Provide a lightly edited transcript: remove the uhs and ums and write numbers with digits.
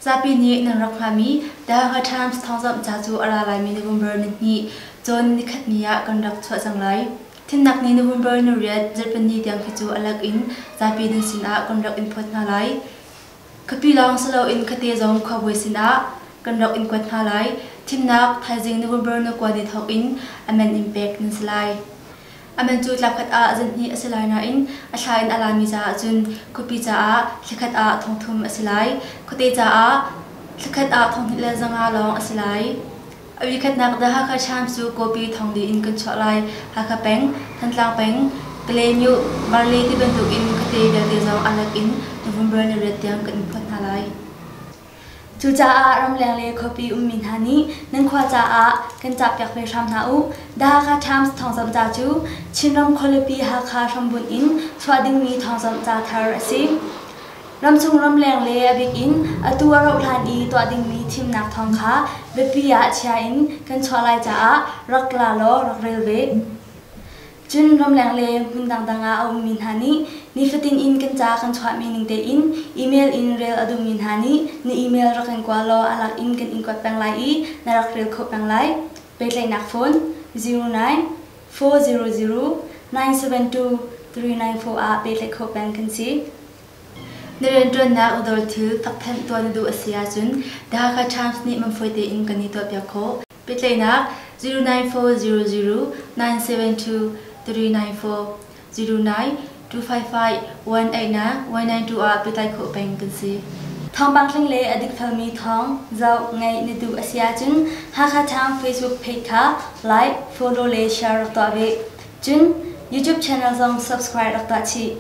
Zapi nih nan rak hngahmi The Hakha Times thawngzamh ca cu a ra laimi November nihnih cawn nikhat ni ah kan rak chuah cang lai. Thimnak ni November ni 8 zarhpini tiang khi cu a lak in zapi nan sinah kan rak in phawt hna lai. Khuapi lawng si loin khuate zong khuabawi sinah kan rak in kuat hna lai. Thimnak thaizing November ni 9 ni thawk in a man in pek nan si lai. A man cu tlapkhat ah zanhnih a si lai nain a thla in a lami caah cun khuapi caah thlakhat ah 3,000 a si lai. Khuate caah thlakhat ah 2,500 lawng a si lai. A vikhatnak The Hakha Times cu copy 4,000 in kan chuah lai. Hakha peng, Thantlang peng, Kalaymyo, Barley ti bantuk in khuate vialte zong a lak in November ni 8 tiang kan in phawt hna lai. Cucaah ramleng le khuapi ummi hna nih nan khua caah kan cahpiak ve hram hna u. The Hakha Times thawngzamh ca cu Chinram khualipi Hakha hrambunh in chuah dingmi thawngzamh ca thar a si. Ramchung ramleng le a bik in atu a rauh hlan i tuah dingmi thimnak thawng kha biapi ah chia in kan chuah lai caah rak la law rak rel ve. Cun ramleng le hmun dangdang ah a ummi hna nih nifatin in kan ca kan chuahmi ning tein email in rel a duhmi hna nih na email rak kan kua law a lak in kan in kuat peng lai i na rak rel khawh peng lai. Pehtlaihnak phone 09 400 972 394 ah pehtlaih khawh peng kan si. Na rianṭuannak na dawr thil fakthanh tuah na duh a si ahcun The Hakha Times nih manfawi tein kan i tuahpiak khawh. Pehtlaihnak 09400 972 394 09 255 189 192 ah pehtlai khawh peng kan si. Thawngpang tling le a dikfelmi thawng zoh ngaih na duh a si ahcun Hakha Town Facebook page kha like, follow le share rak tuah ve. Cun YouTube channel zong subscribe rak tuah chih.